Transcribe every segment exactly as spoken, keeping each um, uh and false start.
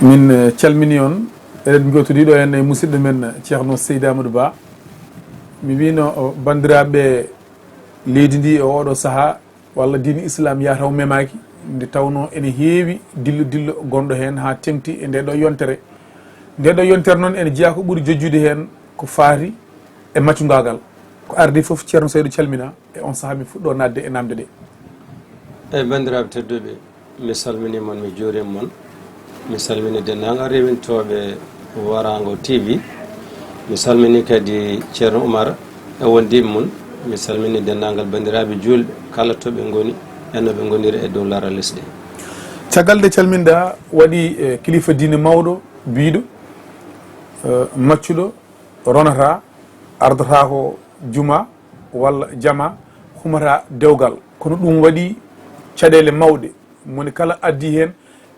Min, eh, calmini on. Eɗen njotodi ɗo heen e musidɗo men, eh, Ceerno Seydi Amadou Ba. Mi wino, o, banndiraaɓe leydi ndi e oɗo sahaa, walla diine Islam yataw memaaki, nde tawnoo ene heewi dillo dillo gonɗo heen haa teŋti e nde ɗo yontere. Nde ɗo yontere noon ene jeyaa ko ɓuri jojjude heen ko faati e maccungaagal. Ko ardi fof, Ceerno Saydu calmina, e on sahaa mi fuɗɗo naatde e naamnde ɗe. Eyi, banndiraaɓe tedduɓe, mi salmini mon, mi juurima mon. Mi salmini denndaangal rewintooɓe Warango T V. Mi salmini kadi Ceerno Umar e wondiiɓe mum. Mi salmini denndaangal banndiraaɓe juulɓe kala to ɓe ngoni e no ɓe ngoniri e dow laral lesdi. Caggal nde calminɗa, waɗi, eh, kilifa diine mawɗo biyɗo, eh, maccuɗo ronata, ardataako juma walla jama, humata dewgal. Kono ɗum waɗi caɗeele mawɗe. Moni kala addi heen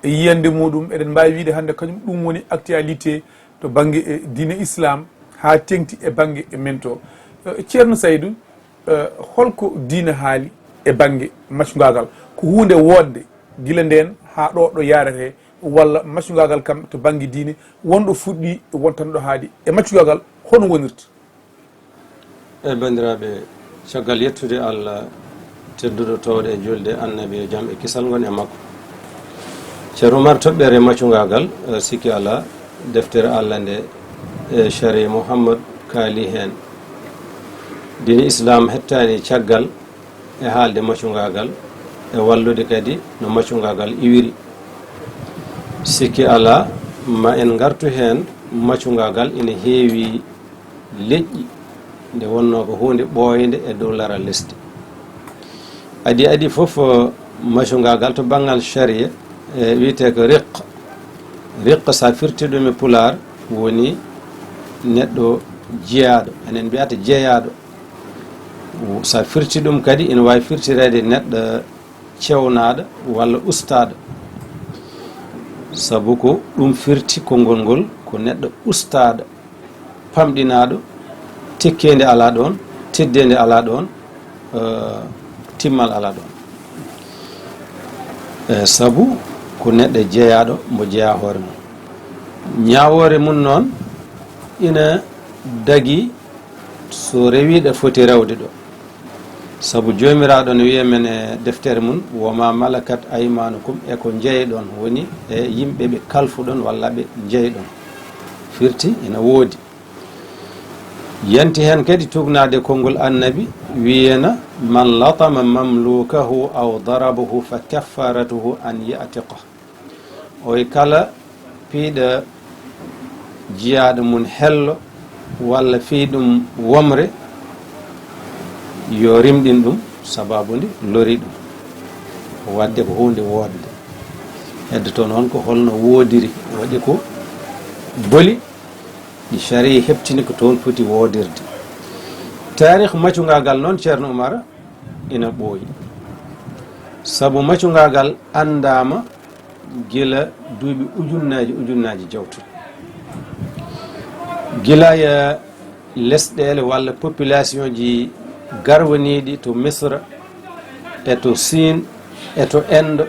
e yiyannde muɗum, eɗen mbaawi wiyde hannde kañum ɗum woni actualité to bannge, eh, diine Islam, haa teŋti e bannge e men to. Eh, Ceerno Saydu, eh, holko diine haali e bannge maccungaagal? Ko huunde woodnde gila ndeen haa ɗo, ɗo yaarete, walla maccungaagal kam to bannge diine, wonɗo fuɗɗi, wontanɗo haadi? E maccungaagal, hono wonirta? Eyi, banndiraaɓe, caggal yettude Allah tedduɗo, toowɗo e juulde Annabi, yo jam e kisal ngon e makko, Ceerno Umar, toɓɓere maccungaagal, eh, sikki alaa, deftere Allah nde, eh, Sariya Muhammad kaali heen. Diine Islam hettaani caggal e haalde maccungaagal, e wallude kadi no maccungaagal iwiri. Sikki alaa, ma en ngartu heen, maccungaagal ina heewi leƴƴi, nde wonnoo ko huunde ɓooynde e dow laral lesdi. Adii adii fof, eh, maccungaagal to banngal sariya, eh, wiyetee ko riq. Riq, so a firti ɗum e pulaar, woni neɗɗo jiyaaɗo, enen mbiyata jeyaaɗo. So a firti ɗum kadi, ina waawi firtireede neɗɗo cewnaaɗo walla ustaaɗo. Sabu ko ɗum firti konngol ngol, ko neɗɗo ustaaɗo, pamɗinaaɗo, tekkeende alaa ɗoon, teddeende alaa ɗoon, eh, timmal alaa ɗoon. Eh, sabu ko neɗɗo jeyaaɗo, mbo jeyaa hoore mum. Ñaawoore mum noon ina dagii so rewiiɗo foti rewde ɗo. Sabu Joomiraaɗo ne wiya men e deftere mum, "Wa ma malakat aymanukum", e ko njeyɗon, woni e yimɓe ɓe kalfuɗon walla ɓe njeyɗon. Firti ina woodi. Yanti heen kadi tuugnaade konngol Annabi, wiyena, "Man latama mamlukahu aw darabahu fa kaffaratuhu an ya'tiqa." Oy kala piiɗa jiyaaɗo mum hello walla fii ɗum womre, yo rimɗin ɗum, sababu nde lori ɗum. Waɗde ko huunde woodnde. Heddoto noon ko holno woodiri, waɗi ko boli, ɗi sariya heɓtini ko toon foti woodirde. Taarikh maccungaagal noon, Ceerno Umar, ina ɓooyi. Sabu maccungaagal anndaama gila duuɓi ujunnaaji ujunnaaji jawtuɗi. Gila e lesɗeele walla population ji garwaniiɗi to Misra, e to Siin, e to Endo,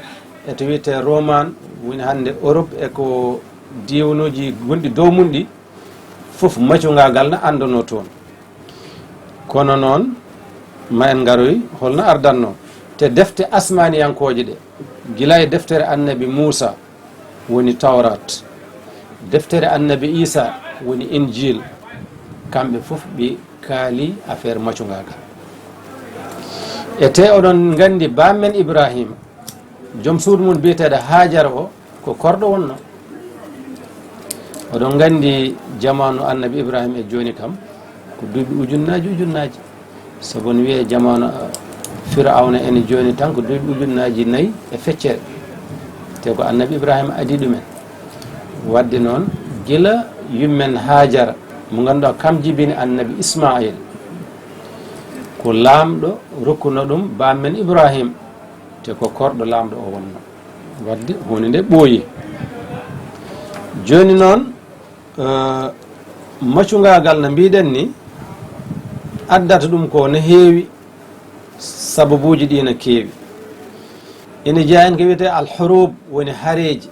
e to wiyetee Roman, woni hannde Europe, e ko diiwanuuji gonɗi dow mum ɗi, fof maccungaagal na anndanoo toon. Kono noon, ma en ngaroy holno ardannoo. Te defte asmaaniyankooje ɗe, gila e deftere Annabi Muusa, woni Tawrat, deftere Annabi Iisa, woni Injiil, kamɓe fof ɓe kaali affaire maccungaagal. E te oɗon nganndi, baa men Ibrahima, joom suudu mum biyeteeɗo Haajara o, ko korɗo wonno. Oɗon nganndi jamaanu Annabi Ibrahima e jooni kam, ko duuɓi ujunnaaji ujunnaaji. Sabu no wiyee jamaanu, uh, Firawna ene jooni tan ko duuɓi ujunnaaji nayi e feccere. Te ko Annabi Ibrahima adii ɗumen. Waɗde noon, gila yummen Haajara, mo ngannduɗaa kam jibini Annabi Ismaayil, ko Laamɗo rokkuno ɗum baa men Ibrahima. Te ko korɗo Laamɗo o wonno. Waɗde huunde nde ɓooyi. Jooni noon, eh, maccungaagal no mbiɗen ni, addata ɗum ko no heewi, sababuuji ɗi no keewi. Ina jeyaa heen ko wiyetee al-hurub, woni hareeji.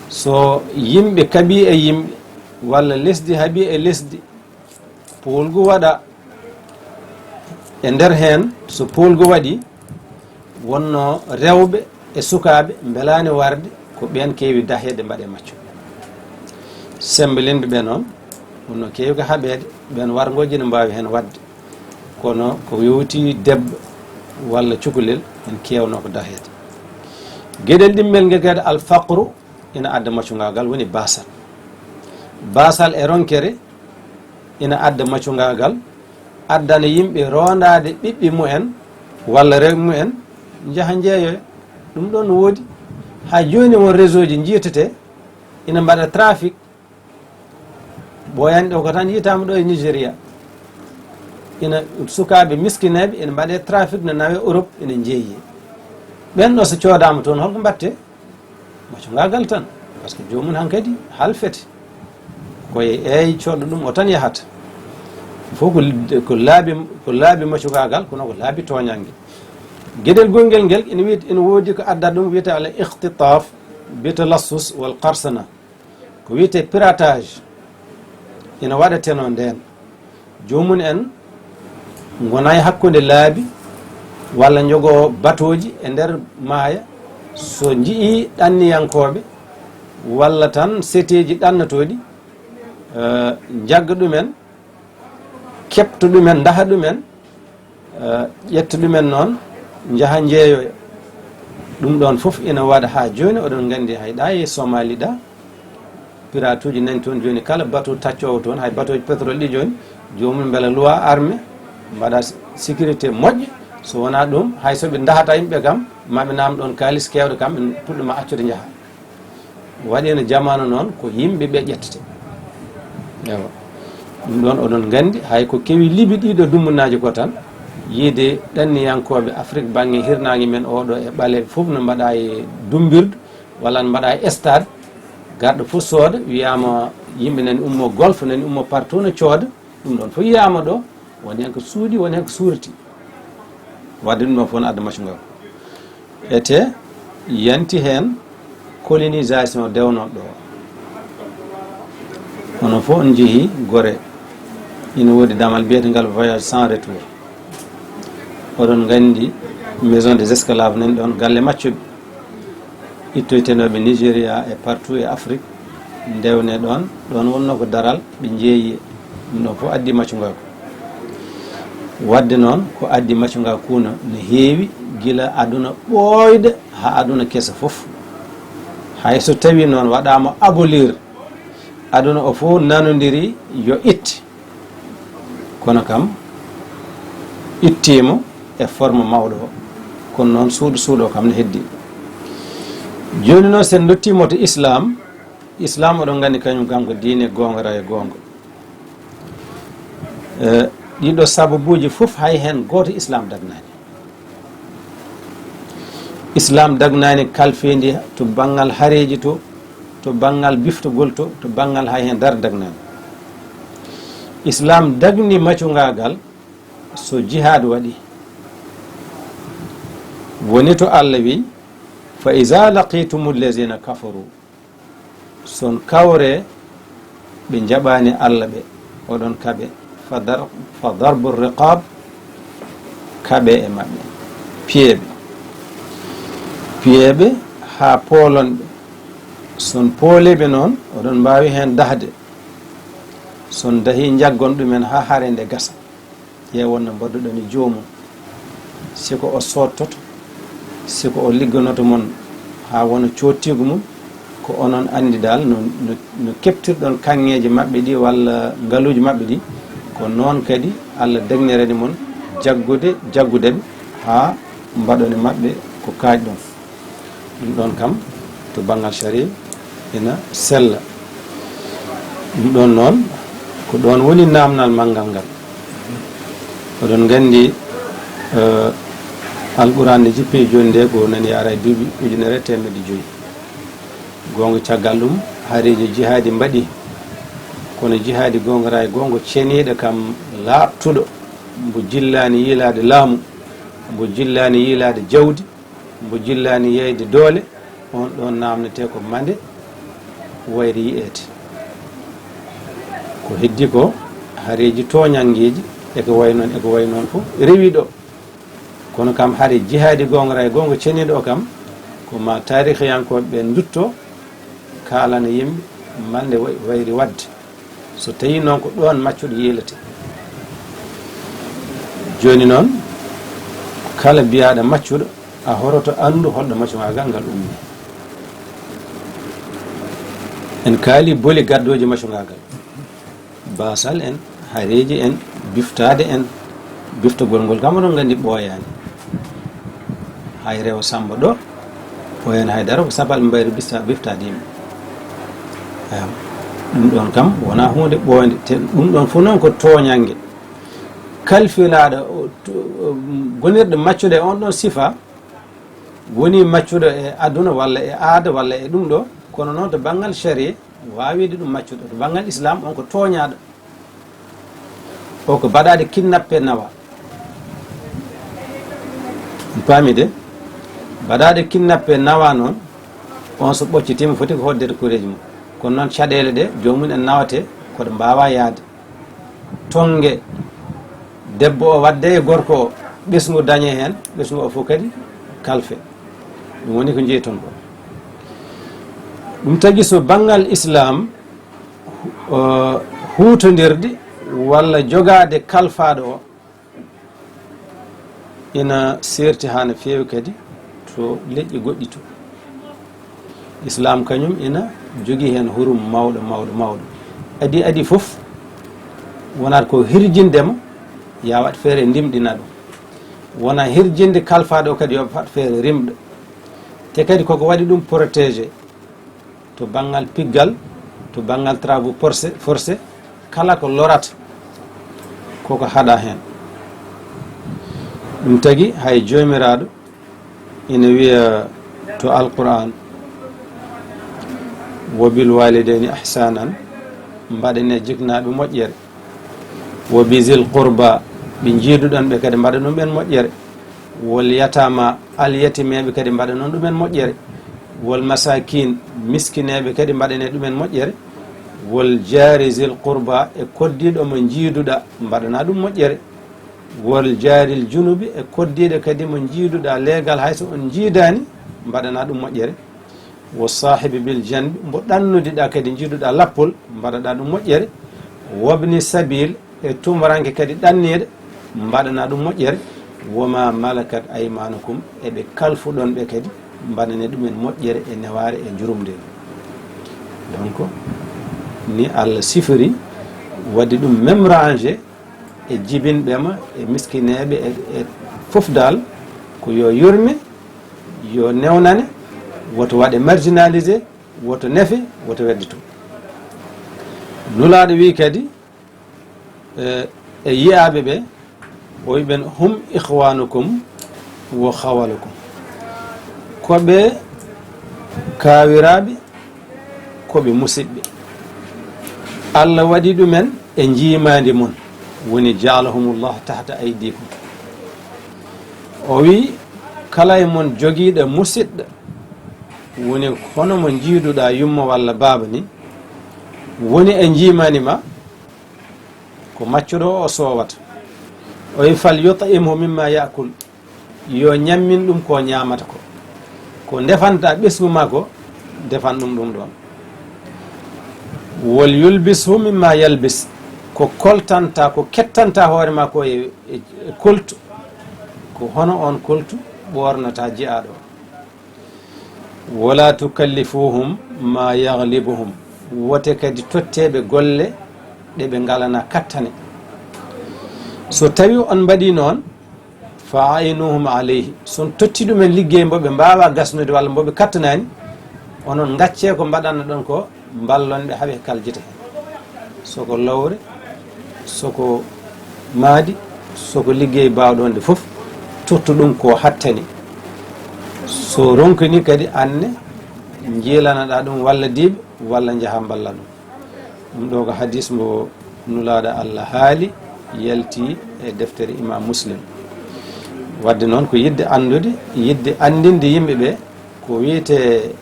So yimɓe kaɓii e yimɓe, walla lesdi haɓii e lesdi, poolgu waɗa e nder heen, so poolgu waɗii, wonno rewɓe e sukaaɓe mbelaani warde, ko ɓeen keewi daheede mbaɗee maccuɓe. Semmbe lenndu ɓe noon, wonno keewi ko haɓeede, ɓeen warngooji ne mbaawi heen waɗde. Kono ko yowti debbo walla cukalel, en keewno ko daheede. Geɗel ɗimmel ngel kadi, al faqru, ina adda maccungaagal, woni baasal. Baasal e ronkere ina adda maccungaagal, addana yimɓe roondaade ɓiɓɓe mumen walla rewɓe mumen, njaha njeeyoya. Ɗum ɗoon no woodi. Haa jooni won réseau ji njiytetee ina mbaɗa trafic. Ɓooyaani ɗo ko tan yiytaama ɗo e Nigeria. Ina sukaaɓe miskineeɓe ina mbaɗee trafic, no nawee Europe, ina njeeyee. Ɓeen ɗo so coodaama toon, holko mbaɗtee? Maccungaagal tan, par ce que joomum hankadi halfete. Ko e eey codɗo ɗum o tan yahata. Fof ko, ko laabi, ko laabi maccungaagal, kono ko laabi tooñannge. Geɗel gongel ngel ina wiyet-, ina woodi ko adda ɗum wiyetee al iqtitaaf, bi talassus wal qarsana. Ko wiyetee piratage ina waɗeteno ndeen. Joomum en ngonay hakkunde laabi walla njogoo batooji e nder maaya. So njiyii ɗanniyankooɓe walla tan seteeji ɗannotooɗi, eh, njagga ɗumen, keɓta ɗumen, ndaha ɗumen, eh, ƴetta ɗumen noon, njaha njeeyoya. Ɗum ɗoon fof ina waɗa haa jooni, oɗon nganndi hay ɗa e Somali ɗa, piratuuji nani toon jooni, kala bateau taccoowo toon, hay bateuji pétrole ɗi jooni, joomum mbela luwa armée, mbaɗa sécurité moƴƴo, so wonaa ɗum, hay so ɓe ndahata yimɓe kam, ma ɓe naam ɗoon kaalis keewɗo kam, ɓe puɗɗo ma accude njaha. Waɗi no jamaanu noon, ko yimɓe ɓe ƴettete. Ewa. Ɗum ɗoon oɗon nganndi, hay ko kewi Libi ɗiɗo dummunaaji ko tan, yiide ɗanniyankooɓe Afrik bannge hirnaange men oɗo e ɓaleeɓe fof no mbaɗa e dumbirdu, walla no mbaɗa e stade, garɗo fof sooda, wiyaama yimɓe nani ummo Golf, nani ummo partout no cooda, ɗum ɗoon fof yiyaama ɗo, woni heen ko suuɗi, woni heen ko suurti. Waɗde ɗum ɗoon fof no adda maccungaagal. Ete yanti heen colonisation dewnooɗo ɗo. Onon fof on njehii Gorée, ina woodi damal biyetengal voyage sans retour. Oɗon nganndi maison des esclaves nani ɗoon, galle maccuɓe. Ittoytenooɓe Nigeria e partout e Afrique, ndewne ɗoon, ɗoon wonnoo ko daral, ɓe njeeyi ɗum ɗoon fof addi maccungaaku. Waɗde noon, ko addi maccungaaku no, no heewi gila aduna ɓooyde haa aduna keso fof. Hay so tawii noon waɗaama abolir, aduna o fof nanondiri yo itte. Kono kam ittiima e forme mawɗo o. Kono noon suuɗo suuɗo kam no heddi. Jooni noon, so en ndottiima to Islam, Islam oɗon nganndi kañum kam ko diine goonga raye goonga. Eh, ɗiɗo sababuuji fof hay heen gooto Islam dagnaani. Islam dagnaani kalfeendi to banngal hareeji to, to banngal biftogol to, to banngal hay heen dara dagnaani. Islam dagni maccungaagal so jihaad waɗi. Woni to Allah wi, "Fa iza laqitumul lazina kafaru." Son kawre ɓe njaɓaani Allah ɓe, oɗon kaɓe. Fa dar-, fa darbu riqab, kaɓe e maɓɓe. Piyeɓe. Piyeɓe haa poolon ɓe. Son pooliɓe noon, oɗon mbaawi heen dahde. Son dahi njaggon ɗumen haa hare nde gasa. Ƴeewon no mbaɗuɗon e joomum. Si ko o soottoto, si ko o ligganoto mon haa wona coottiigu mum, ko onon anndi dal no, no, no keɓtirɗon kaŋŋeeji maɓɓe ɗi walla ngaluuji maɓɓe ɗi, ko noon kadi Allah dagnirani mon jaggude, jaggude ɓe haa mbaɗon e maɓɓe ko kaaƴɗon. Ɗum ɗoon kam, to banngal sharia, ina sella. Ɗum ɗoon noon, ko ɗoon woni naamnal manngal ngal. Oɗon nganndi, eh, Alquraan nde jippi jooni nde, ko nani ara e duuɓi ujunere e teemedde joyi. Goonga, caggal ɗum, hareeji jihaadi mbaɗi. Kono jihaadi goonga raye goonga ceniiɗo kam laaɓtuɗo, mbo jillaani yiilaade laamu, mbo jillaani yiilaade jawdi, mbo jillaani yeeyde doole, on ɗoon naamnetee ko mande, wayri yi'eede. Ko heddi ko hareeji tooñanngeeji e ko way noon, e ko way noon fof rewi ɗo. Kono kam hare jihaadi goongora e goonga ceniiɗo o kam, ko ma taarihiyankooɓe ɓe ndutto kaalana yimɓe mande way-, wayri waɗde. So tawii noon ko ɗoon maccuɗo yiiletee. Jooni noon, kala biyaaɗo maccuɗo, a horoto anndu holɗo maccungaagal ngal ummi. En kaali boli gaddooji maccungaagal. Baasal en, hareeji en, biftaade en, biftagol ngol kam oɗon nganndi ɓooyaani. Hay rewo Sammba ɗo, ɓooyaani hay dara, ko sapalɓe mbayri bista-, biftaade yimɓe. Eewa. Ɗum ɗoon kam wonaa huunde ɓooynde, te ɗum ɗoon fof noon ko tooñannge. Kalfinaaɗo, o, to, um, gonirɗo maccuɗo e oon ɗoon sifa, woni maccuɗo e aduna walla e aada walla e ɗum ɗo, kono noon to banngal sharia, waawiide ɗum maccuɗo, to banngal Islam, on ko tooñaaɗo. O ko baɗaade kidnappé nawa. On paami de? Baɗaade kidnappé nawa noon, on so ɓoccitiima foti ko hoddede koreeji mum. Kono noon caɗeele ɗe, joomum en nawate, koɗo mbaawa yahde. Tonnge debbo o waɗde e gorko o, ɓesngu dañe heen, ɓesngu o fof kadi kalfe. Ɗum woni ko njeyton ko. Ɗum tagi so banngal Islam, o, huutondirde walla jogaade kalfaaɗo o, ina seerti haa no feewi kadi to leƴƴi goɗɗi to. Islam kañum ina jogii heen hurum mawɗo, mawɗo, mawɗo. Adii, adii fof wonata ko hirjinde mo, yo a waɗ feere ndimɗina ɗum. Wona hirjinde kalfaaɗo o kadi yo waɗ feere rimɗo. Te kadi koko waɗi ɗum protégé. To banngal piggal, to banngal travaux forcé, forcé, kala ko lorata, koko haɗa heen. Ɗum tagi hay Joomiraaɗo ina wiya to Alquraan, "Wa bil waalidayni ihsaanan", mbaɗanee jiknaaɓe moƴƴere. "Wa bi zil qurba", ɓe njiiduɗon ɓe kadi mbaɗanon ɓen moƴƴere. "Wal yataama", alyatimeeɓe kadi mbaɗanon ɗumen moƴƴere. "Wal masaakiin", miskineeɓe kadi mbaɗanee ɗumen moƴƴere. "Wal jaari zil qurba", e koddiiɗo mo njiiduɗaa, mbaɗanaa ɗum moƴƴere. "Wal jaaril junubi", e koddiiɗo kadi mo njiiduɗaa leegal, hay so on njiidaani, mbaɗanaa ɗum moƴƴere. "Wa saahibi bil janbi", mbo ɗannudiɗaa kadi njiiduɗaa lappol, mbaɗaɗaa ɗum moƴƴere. "Wabni sabil", e tumuranke kadi ɗanniiɗo, mbaɗanaa ɗum moƴƴere. "Wa ma malakat aymanukum", e ɓe kalfuɗon ɓe kadi, mbaɗanee ɗumen moƴƴere e newaare e njurumde. Donc, ni Allah sifiri, waɗi ɗum même rangé e jibinɓe ma, e miskineeɓe, e, e fof dal, ko yo yurme, yo newnane, woto waɗe marginalisé, woto nefe, woto weddito. Nulaaɗo wi kadi, e, e yiyaaɓe ɓe, o wi ɓen, "Hum ikhwanukum wa khawalukum." Ko ɓe kaawiraaɓe, ko ɓe musidɓe. Allah waɗi ɗumen e njiimaandi mum, woni, "Ja'alahumullahu tahta aydikum." O wi, kala e mon jogiiɗo musiɗɗo, woni hono mo njiiduɗaa yumma walla baaba ni, woni e njiimaandi ma, ko maccuɗo o, o soowata. O wi, "Fal yut'imhu mimma ya'kul." Yo ñammin ɗum ko ñaamata ko. Ko ndefanta ɓesngu ma ko, defan ɗum ɗum ɗoon. "Wal yulbishu mimma yalbis." Ko koltanta, ko kettanta hoore ma ko e, e, e koltu. Ko hono on koltu ɓoornata jiyaaɗo o. "Wala tukallifuhum ma yaghlibuhum." Wote kadi totteeɓe golle ɗe ɓe ngalana kattane. So tawi on mbaɗi noon, "Fa a'inuhum alayhi." So on totti ɗumen liggey mbo ɓe mbaawa gasnude walla mbo ɓe kattanaani, onon ngaccee ko mbaɗanno ɗon ko, mballon ɓe haa ɓe kaljita heen. So ko lowre, so ko maadi, so ko liggey baawɗo wonde fof, tottu ɗum ko hattani. So ronkini kadi, anne njiilanaɗaa ɗum walla diiɓe, walla njaha mballa ɗum. Ɗum ɗo ko hadis mbo Nulaaɗo Allah haali, yalti e deftere Imam Muslim. Wadde noon ko yiɗde anndude, yiɗde anndinde yimɓe ɓe ko wiyetee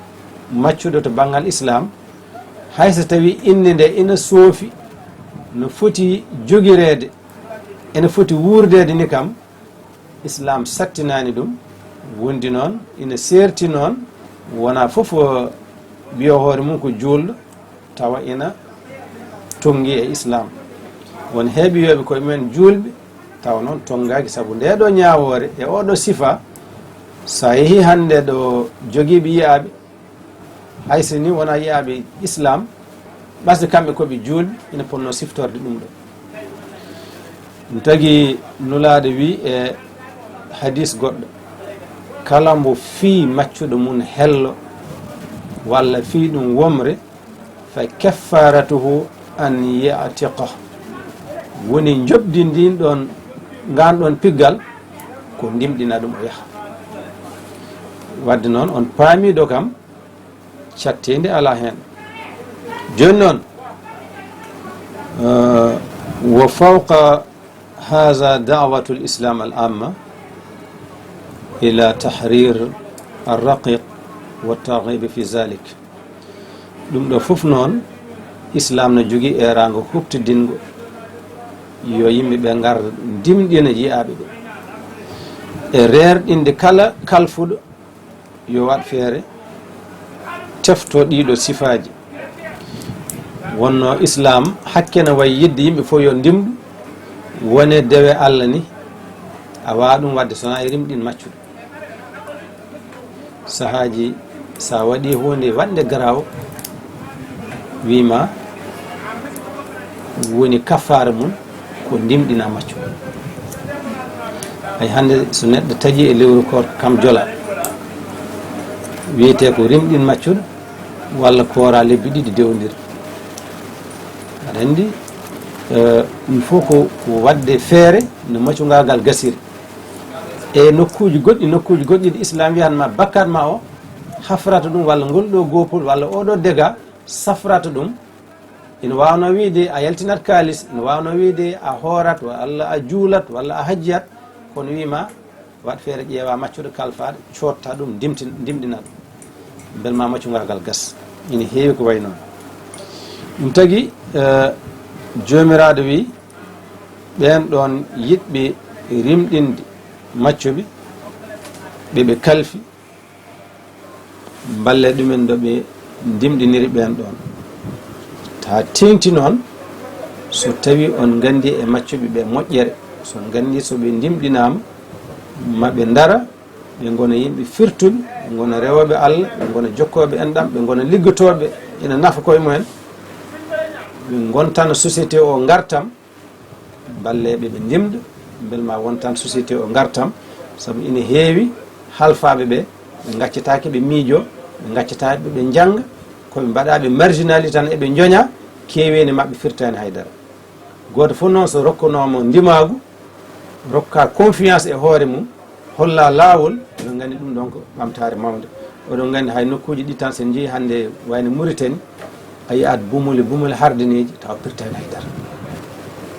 maccuɗo to banngal Islam, Hay so tawi innde nde ina soofi, no foti jogireede, ina foti wuurdeede ni kam, Islaam sattinaani ɗum. Wondi noon, ina seerti noon, wonaa fof, eh, wiya hoore mum ko juulɗo, tawa ina tonngi e Islaam. Won heɓiyooɓe koye mumen juulɓe, tawa noon tonngaaki, sabu ndee ɗoo ñaawoore e oo ɗoo sifa, so a yehii hannde ɗo jogiiɓe yiyaaɓe, hay so ni wonaa yiyaaɓe Islaam, ɓasde kamɓe ko ɓe juulɓe, ina potnoo siftorde ɗum ɗo. Ɗum tagi Nulaaɗo wi e hadiis goɗɗo, kala mbo fii maccuɗo mum hello, walla fii ɗum womre, fa kaffaratuhu an ya'tiqa. Woni njoɓdi ndin ɗon, ngan ɗon piggal, ko ndimɗina ɗum o yaha. Wadde noon, on paamiɗo kam, catteendi alaa heen. Jooni noon, eh, wa fawqa haza da'watul Islam al amma ila tahrir al raqiq wa targhib fi zalik. Ɗum ɗo fof noon, Islaam no jogii eeraango huɓtidingo yo yimɓe ɓe ngar ndimɗina yiyaaɓe ɓe. E reerɗinde kala kalfuɗo yo waɗ feere tefto ɗiɗo sifaaji. Wonno Islaam hakke no wayi yidde yimɓe fof yo ndimɗu, wone dewe Allah ni, a waawa ɗum waɗde so wonaa e rimɗin maccuɗo. Sahaaji, so a waɗii huunde waɗnde garaaw, wii ma woni kaffaara mum ko ndimɗina maccuɗo. Ay hannde so neɗɗo taƴi e lewru koor kam jola, wiyetee ko rimɗin maccuɗo, walla koora lebbi ɗiɗi dewondir. Aɗa anndi, eh, ɗum fof ko, ko waɗde feere no maccungaagal gasiri. E nokkuuji goɗɗi, nokkuuji goɗɗi ɗi Islaam wiyan ma bakkat ma o hafrata ɗum, walla ngol ɗo goopol, walla oo ɗo dega safrata ɗum. Ina waawno wiide a yaltinat kaalis, ina waawno wiide a hoorat, walla a juulat, walla a hajjiyat, kono wii ma waɗ feere ƴeewa maccuɗo kalfaaɗo, cootta ɗum, ndimtin-, ndimɗina ɗum. Mbel ma maccungaagal gas. Ina heewi ko wayi noon. Ɗum tagi, eh, Joomiraaɗo wii, ɓeen ɗoon yiɗɓe rimɗinde maccuɓe, ɓe ɓe kalfi, mballe ɗumen ɗo ɓe ndimɗiniri ɓeen ɗoon. Taa teeŋti noon, so tawii on nganndi e maccuɓe ɓe moƴƴere, so on nganndi so ɓe ndimɗinaama, ma ɓe ndara, ɓe ngona yimɓe firtuɓe, ɓe ngona rewooɓe Allah, ɓe ngona jokkooɓe enɗam, ɓe ngona liggotooɓe ina nafa koye mumen, ɓe ngontana société o ngartam, mballeeɓe ɓe ndimɗa, mbel ma wontan société o ngartam, sabu ina heewi halfaaɓe ɓe, ɓe ngaccataake ɓe miijo, ɓe ngaccataake ɓe njannga, ko ɓe mbaɗa ɓe marginali tan eɓe njoña, keeweeni maɓɓe firtaani hay dara. Gooto fof noon so rokkunooma ndimaagu, rokka confiance e hoore mum, holla laawol, oɗon nganndi ɗum ɗon ko ɓamtaare mawnde. Oɗon nganndi hay nokkuuji ɗi tan, so en njii hannde wayno Mauritanie, a yi'at bumuli, bumuli hardineeji, tawa pirtaani hay dara.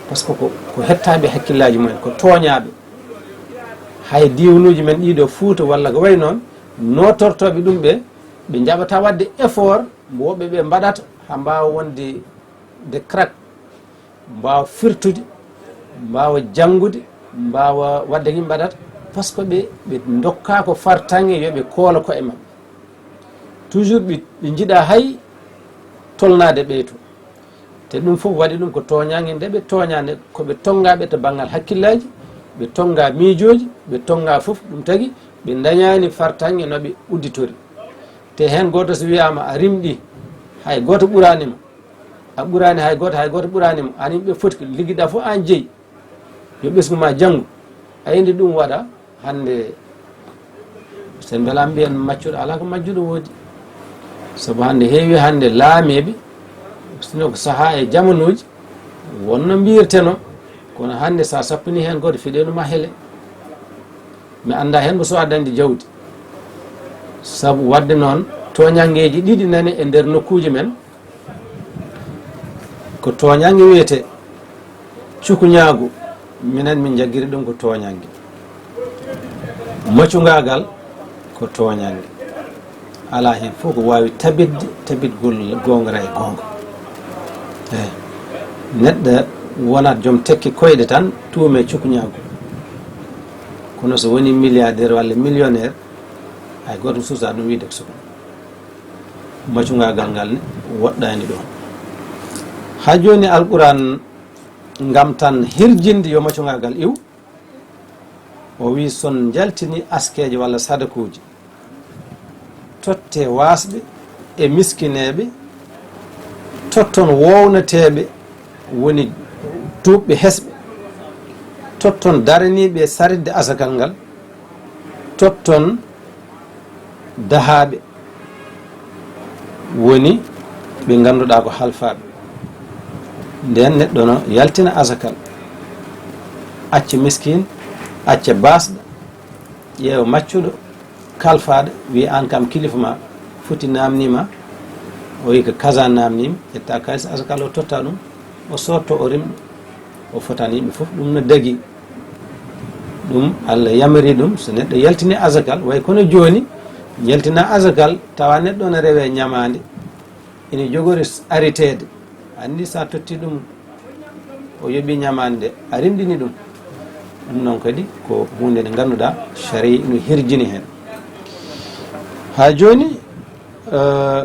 Par ce que ko, ko hettaaɓe hakkillaaji mumen, ko tooñaaɓe. Hay diiwnuuji men ɗiɗo, Fuuta walla ko wayi noon, nootortooɓe ɗum ɓe, ɓe njaɓata waɗde effort mbo woɓɓe ɓe mbaɗata haa mbaawa wonde de crack, mbaawa firtude, mbaawa janngude, mbaawa waɗde ko yimɓe mbaɗata, par ce que ɓe, ɓe ndokkaa ko fartaŋŋe yo ɓe koolo koye maɓɓe. Toujours ɓe, ɓe njiɗa hay tolnaade ɓee to. Te ɗum fof waɗi ɗum ko tooñaange nde ɓe tooñaa nde, ko ɓe tonngaaɓe to banngal hakkillaaji, ɓe tonngaa miijooji, ɓe tonngaa fof, ɗum tagi ɓe ndañaani fartaŋŋe no ɓe udditori. Te heen gooto so wiyaama a rimɗi, hay gooto ɓuraani ma. A ɓuraani hay gooto, hay gooto ɓuraani mo. Aan yimɓe foti ko liggiɗa fof aan jeyi. Yo ɓesngu ma janngu. A yindi ɗum waɗa hannde, so en mbela mbiyen maccuɗo alaa ko majjuɗo woodi. Sabu hannde heewi hannde laameeɓe, sino ko sahaa e jamanuuji, wonno mbiyirteno, kono hannde so a sappini heen gooto fiɗeenu ma hele. Mi annda heen mbo so a dañde jawdi. Sabu waɗde noon, tooñanngeeji ɗiɗi nani e nder nokkuuji men. Ko tooñannge wiyetee cukuñaagu, minen min njaggiri ɗum ko tooñannge. Macungaagal ko tooñannge. Alaa heen fof ko waawi tabitde tabitgol goonga e goonga. Eey. Neɗɗo wonat joom tekke koyɗe tan, tuume cukuñaagu. Kono so woni milliardaire walla millionnaire, hay gooto suusaa ɗum wiyde ko suka. Macungaagal ngal ne woɗɗaani ɗoon. Haa jooni Alquraan ngam tan hirjinde yo macungaagal iw, o wii, son njaltini askeeje walla sadakuuji, totte waasɓe e miskineeɓe, totton wownateeɓe woni duuɓɓe hesɓe, totton daraniiɓe e saritde asakal ngal, totton dahaaɓe woni ɓe ngannduɗaa ko halfaaɓe. Ndeen neɗɗo no yaltina asakal, acca miskin, acca baasɗo, ƴeewa maccuɗo, kalfaaɗo, wiya, "Aan kam kilifa ma foti naamnii ma." O wiya ko kaza naamnii mi, ƴetta kaalis asakal o totta ɗum, o sootto, o rimɗo, o fotani yimɓe fof. Ɗum no dagi. Ɗum Allah yamiri ɗum, so neɗɗo yaltini asakal, way kono jooni, yaltina asakal, tawa neɗɗo no rewe ñamaande, ina jogori ariteede. Anndi so a totti ɗum, o yoɓi ñamaande, a rimɗini ɗum. Ɗum noon kadi ko huunde nde ngannduɗaa, sariya ina hirjini heen. Haa jooni, eh,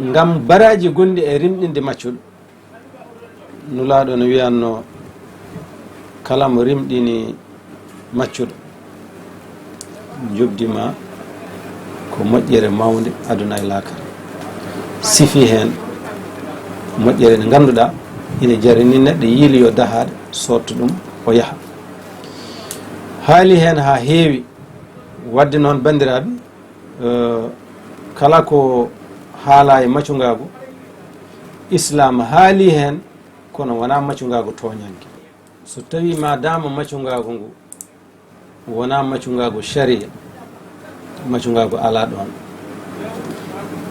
ngam baraaji gonɗi e rimɗinde maccuɗo, Nulaaɗo no wiyanno, kala mo rimɗini maccuɗo, njoɓdi ma ko moƴƴere mawnde aduna e laakara. Sifi heen moƴƴere nde ngannduɗaa ina jarani neɗɗo yiiloyo dahaaɗo, sotta ɗum, o yaha. Haali heen haa heewi. Waɗde noon, banndiraaɓe, eh, kala ko haalaa e macungaagu, Islaam haali heen, kono wonaa macungaagu tooñannge. So tawii ma daama macungaagu ngu, wonaa macungaagu sariya, macungaagu alaa ɗoon.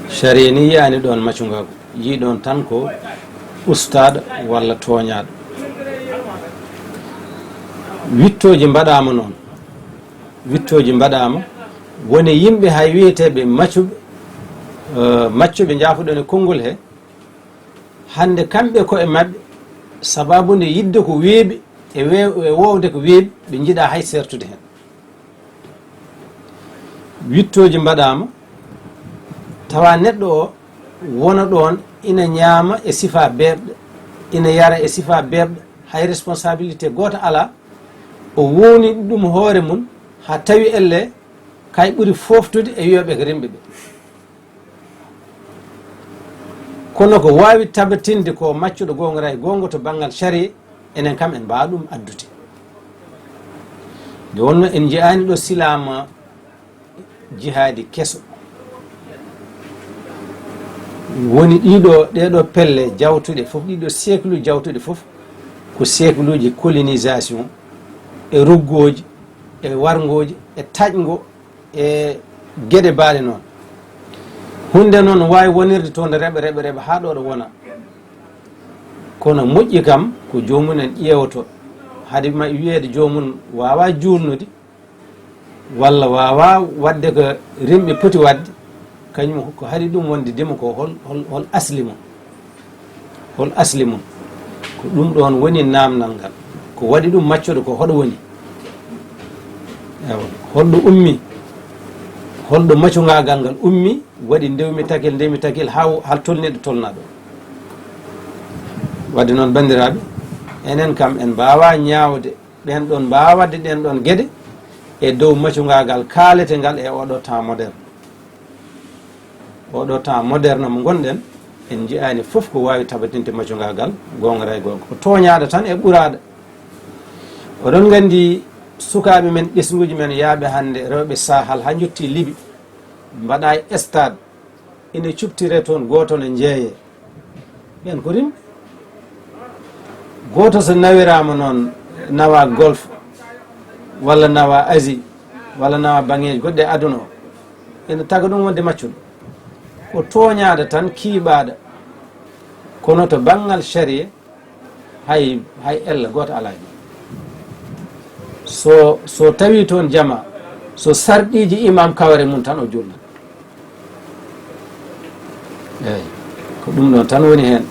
Sariya ni yiyaani ɗoon macungaagu, yii ɗoon tan ko ustaaɗo walla tooñaaɗo. Wittooji mbaɗaama noon, wittooji mbaɗaama, woni yimɓe hay wiyeteeɓe maccuɓe, eh, maccuɓe njaafuɗon e konngol he, hannde kamɓe koye maɓɓe, sababu nde yiɗde ko weeɓi e we-, e woowde ko weeɓi, ɓe njiɗaa hay seertude heen. Wittooji mbaɗaama, tawa neɗɗo o wona ɗoon ina ñaama e sifa beeɓɗo, ina yara e sifa beeɓɗo, hay responsabilité gooto alaa, o wowni ɗum hoore mum, haa tawi elle kay ɓuri fooftude e wiyooɓe ko rimɓe ɓe. Kono ko waawi tabatinde ko maccuɗo goongora e goonga to banngal sariya, enen kam en mbaawa ɗum addude. Nde wonno en njiyaani ɗo silaama jihaadi keso. Woni ɗiɗo, ɗeɗo pelle jawtuɗe fof, ɗiɗo siècle jawtuɗe fof, ko siècleji colonisation e ruggooji e warngooji e taƴngo e geɗe baaɗe noon. Huunde noon waawi wonirde toon reɓa, reɓa, reɓa haa ɗo ɗo wona. Kono moƴƴi kam ko joomum en ƴeewoto. Hade ma wiyeede joomum waawa juulnude, walla waawa waɗde ko rimɓe poti waɗde, kañum ko haɗi ɗum wonde dima ko hol, hol, hol asli mum? Hol asli mum? Ko ɗum ɗoon woni naamnal ngal. Ko waɗi ɗum maccuɗo ko hoɗo woni? Ewa. Holɗo ummi? Holɗo macungaagal ngal ummi, waɗi ndewmi takil, ndewmi takil, haa, haa tolni ɗo tolnaa ɗo? Waɗde noon, banndiraaɓe, enen kam en mbaawaa ñaawde ɓeen ɗoon, mbaawaa waɗde ɗeen ɗoon geɗe e dow macungaagal kaalete ngal e oɗo temps moderne. Oɗo temps moderne mo ngonɗen, en njiyaani fof ko waawi tabatinde macungaagal goongora e goonga. Ko tooñaaɗo tan e ɓuraaɗo. Oɗon nganndi sukaaɓe men, ɓesnguuji men yaaɓe hannde, rewɓe Sahal haa njotti Libi, mbaɗa e stade, ene cuɓtire toon, gooto ne njeeye. Ɓeen ko rimɓe. Gooto so nawiraama noon, nawa Golfe, walla nawa Asie, walla nawa baŋŋeeji goɗɗi e aduna o, ene taga ɗum wonde maccuɗo. Ko tooñaaɗo tan, kiiɓaaɗo. Kono to banngal sariya, hay, hay ella gooto alaa heen. So, so tawii toon jamaa, so sarɗiiji imaam kawre mum tan o juulna. Eey, ko ɗum ɗoon tan woni heen.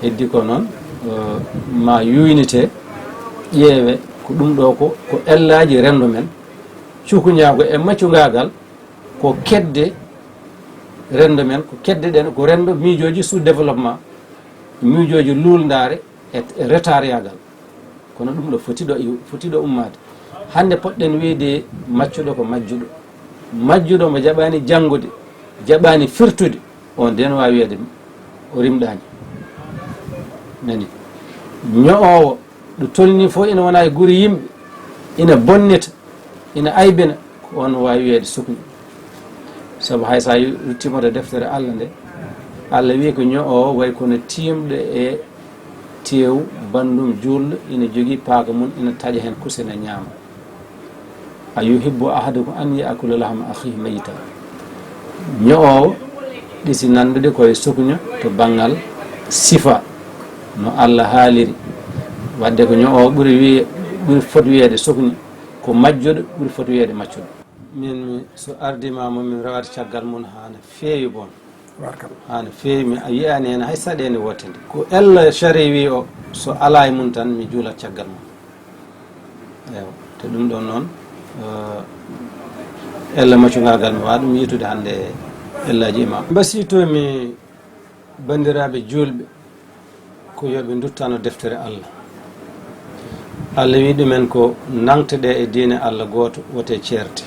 Heddi ko noon, eh, ma yuynite, ƴeewe ko ɗum ɗo ko, ko ellaaji renndo men, cukuñaagu e maccungaagal, ko kedde renndo men, ko kedde ɗen, ko renndo miijooji sous-développement, miijooji luulndaare e, e retardaagal. Kono ɗum ɗo foti ɗo iw-, foti ɗo ummaade. Hannde poɗɗen wiyde maccuɗo ko majjuɗo. Majjuɗo mo jaɓaani janngude, jaɓaani firtude, on den waawi wiyde o rimɗaani. Nani? Ño'oowo ɗo tolni fof ina wona e guri yimɓe, ina bonnita, ina aybina, ko on waawi wiyde sukni. Sabu hay so a ruttiima to deftere Allah nde, Allah wiyi ko ño'oowo way kono tiimɗo e teewu, banndum juulɗo, ina jogii paaka mum, ina taƴa heen kuse, ina ñaama. A yuhibbu ahadukum an ya'kula lahma akhihi mayyita. Ño'oowo ɗisi nanndude ko e sukño to banngal sifa, no Allah haaliri. Waɗde ko ño'oowo ɓuri wiye-, ɓuri fot wiyeede sukño, ko majjuɗo ɓuri fot wiyeede maccuɗo. Min, mi, so ardiima mo, min rewata caggal mum haa no feewi boon. Tabarkalla. Haa no feewi, mi a yiyaani heen hay saɗeende wootere. Ko ella cari wi o, so alaa e mum tan, mi juulat caggal mum. Eewa, te ɗum ɗoon noon, eh, ella maccungaagal mi waawa ɗum yiytude hannde ellaaji imam. Mbasiytoo-mi banndiraaɓe juulɓe ko yo ɓe nduttano deftere Allah. Allah wi ɗumen ko nangte ɗe e diine Allah gooto, wote ceerte.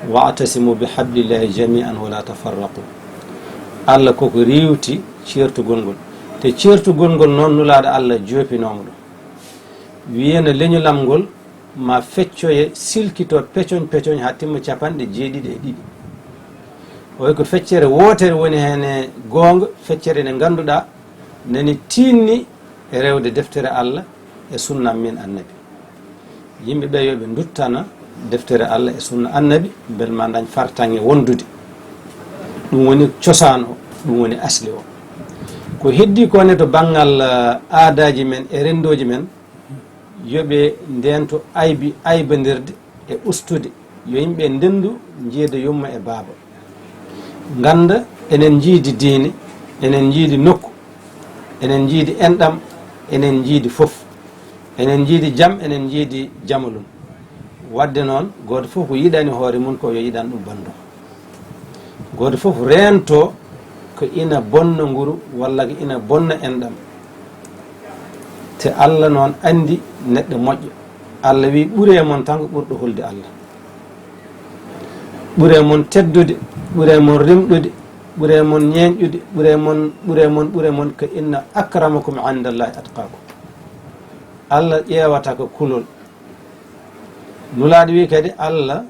"Wa'tasimu bi hablillahi jami'an wa la tafarraqu." Allah koko riiwti ceertugol ngol. Te ceertugol ngol noon, Nulaaɗo Allah joopinooma ɗum. Wiyeno leñolam ngol ma feccoye, silkito pecoñ pecoñ haa timma capanɗe jeeɗiɗi e ɗiɗi. O wi ko feccere wootere woni heen e goonga, feccere nde ngannduɗaa nani tiinni e rewde deftere Allah e sunna min Annabi. Yimɓe ɓe yo ɓe nduttana deftere Allah e sunna Annabi, mbel ma dañ fartaŋŋe wondude. Ɗum woni cosaan o, ɗum woni asli o. Ko heddi ko ne to banngal, eh, aadaaji men e renndooji men, yo ɓe ndeento aybi, aybandirde e ustude. Yo yimɓe ndenndu njiida yumma e baaba. Ngannda enen njiidi diine, enen njiidi nokku, enen njiidi enɗam, enen njiidi fof. Enen njiidi jam, enen njiidi jamalun. Waɗde noon, gooto fof ko yiɗani hoore mum ko yo yiɗan ɗum banndum. Gooto fof reento ko ina bonna nguru walla ko ina bonna enɗam. Te Allah noon anndi neɗɗo moƴƴo. Allah wi, "Ɓuree mon tan ko ɓurɗo hulde Allah. Ɓuree mon teddude, ɓuree mon rimɗude, ɓuree mon ñeeñɗude, ɓuree mon, ɓuree mon, ɓuree mon, ko inna akramakum indallahi atqakum." Allah ƴeewata ko kulol. Nulaaɗo wi kadi, Allah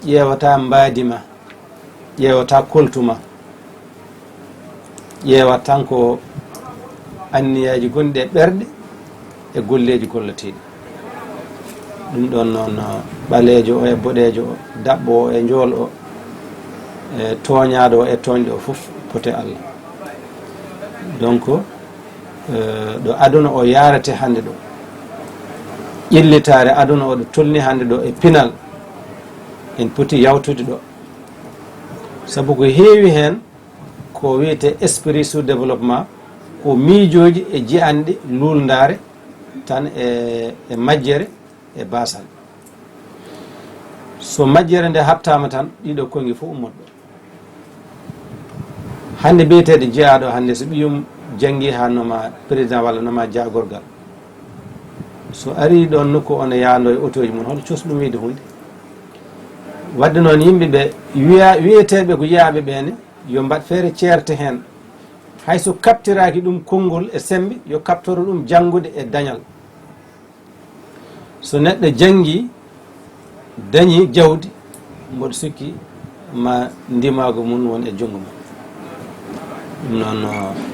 ƴeewata mbaadi ma, ƴeewata koltu ma, ƴeewata tan ko anniyaaji gonɗi e ɓerɗe e golleeji golleteeɗi. Ɗum ɗoon noon, ɓaleejo o e boɗeejo o, daɓɓo o e njool o, e tooñaaɗo o e tooñɗo o fof pote Allah. Donc, eh, ɗo aduna o yaarete hannde ɗo, ƴellitaare aduna o ɗo tolni hannde ɗo e pinal, en poti yawtude ɗo. Sabu ko heewi heen ko wiyetee esprit sous-développement, ko miijooji e jiyanɗe luulndaare tan e, e majjere e baasal. So majjere nde haɓtaama tan, ɗiɗo konngi fof ummoto ɗo. Hannde biyeteeɗo jeyaaɗo hannde, so ɓiyum janngi haa noma président walla noma jaagorgal, so ari ɗoon nokku, on e yaando e otooji mum, hoto cus ɗum wiyde huunde. Waɗde noon, yimɓe ɓe wiya, wiyeteeɓe ko yiyaaɓe ɓe ne, yo mbaɗ feere ceerte heen. Hay so kaɓtiraaki ɗum konngol e semmbe, yo kaɓtoro ɗum janngude e dañal. So neɗɗo janngi, dañi jawdi, mboɗo sikki ma ndimaagu mum won e junngo mum. Ɗum noon,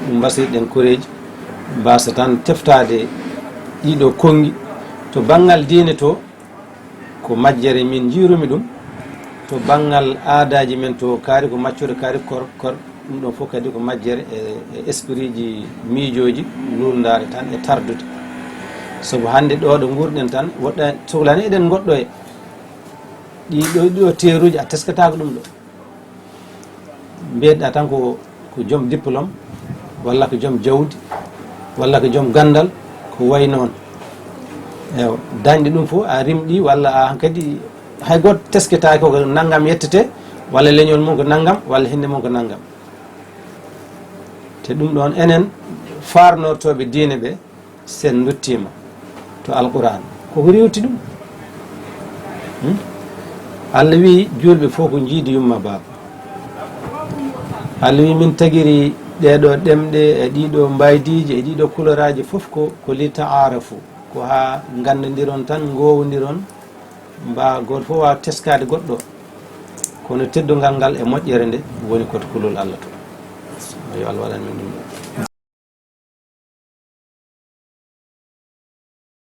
ɗum mbasiyɗen koreeji, mbasa tan teftaade ɗiɗo konngi to banngal diine to, ko majjere min njiirumi ɗum, to banngal aadaaji men to kaari ko maccuɗo kaari kor-, kor-, ɗum ɗon fof kadi ko majjere e, e esprit ji miijooji luulndaare tan e tardude. Sabu hannde ɗo ɗo nguurɗen tan, woɗɗa sohlani eɗen ngoɗɗoya. Ɗi ɗo, ɗi ɗo teeruuji a teskataako ɗum ɗo. Mbiyeɗa tan ko ko joom diplôme, walla ko joom jawdi, walla ko joom ganndal, ko wayi noon. Ewa, dañde ɗum fof, a rimɗi, walla a hankadi, hay gooto teskitaaki ko nanngam yettete, walla leñol mum ko nanngam, walla hinnde mum ko nanngam. Te ɗum ɗoon, enen faarnortooɓe diine ɓe, sen nduttiima to Alquraan, koko riiwti ɗum. Hmm? Allah wii, juulɓe fof ko jiidi yumma baaba. Allah wii, min tagiri ɗeeɗo ɗemɗe e ɗiɗo mbaydiiji e ɗiɗo kuloraaji fof ko, ko li taarafu, ko haa nganndondiron tan, ngoowondiron, mba gooto fof waawa teskaade goɗɗo. Kono teddungal ngal e moƴƴere nde woni ko to kulol Allah to. Yo Allah waɗan min ɗum.